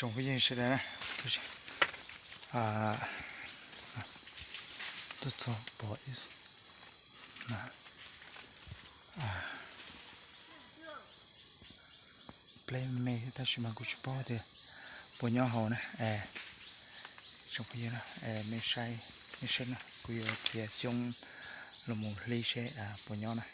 Tsoom phooj ywg sawv daws na, tuaj txog pom ib plab me me thiab tab sis mas kuv tsis paub tias puas nyob hauv na. Tsoom phooj ywg, nej saib, nej saib na, kuv yuav txiav xyoob los mus hlib seb puas nyob na.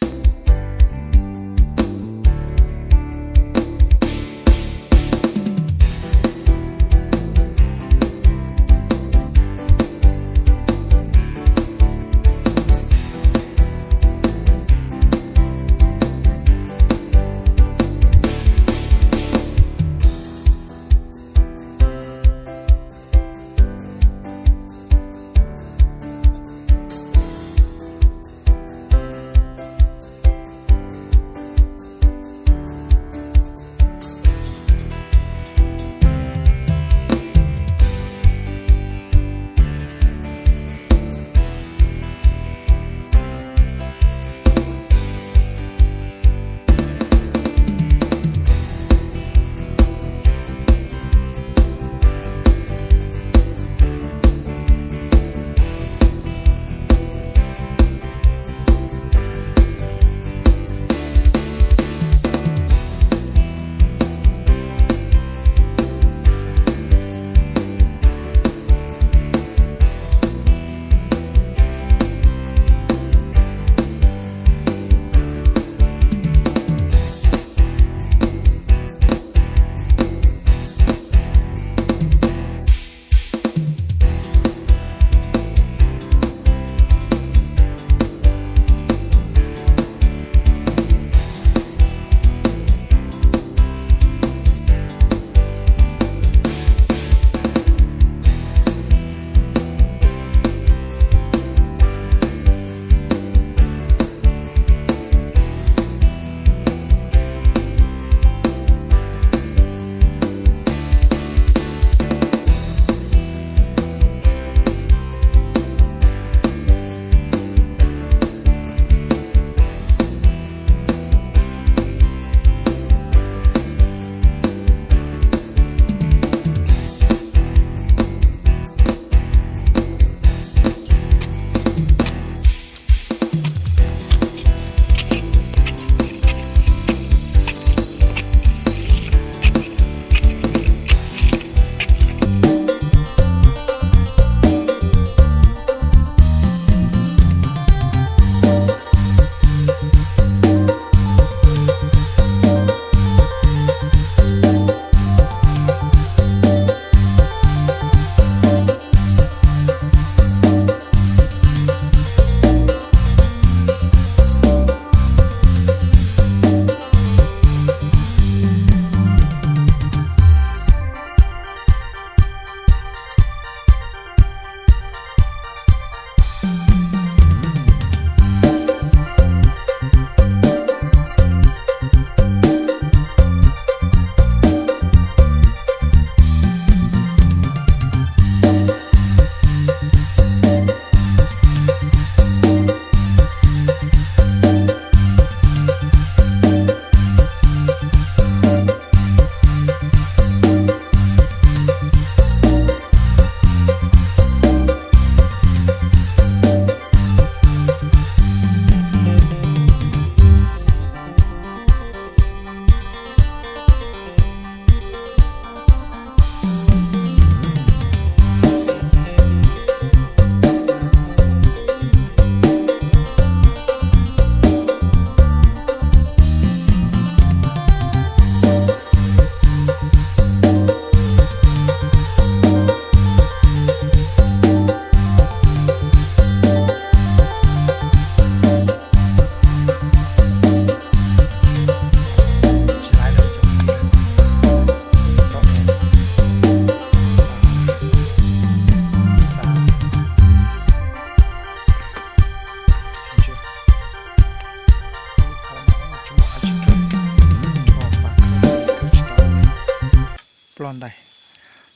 Ploj ntais,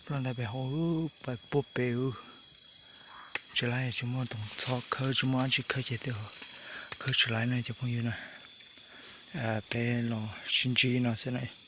ploj ntais pem hauv, pais puag pem. Tsis laib tsis muaj tus txhob khawb, tsis muaj dab tsi khawb ces twb khawb tsis laib na cov phooj ywg na. Peb los sib ntsib no xwb na.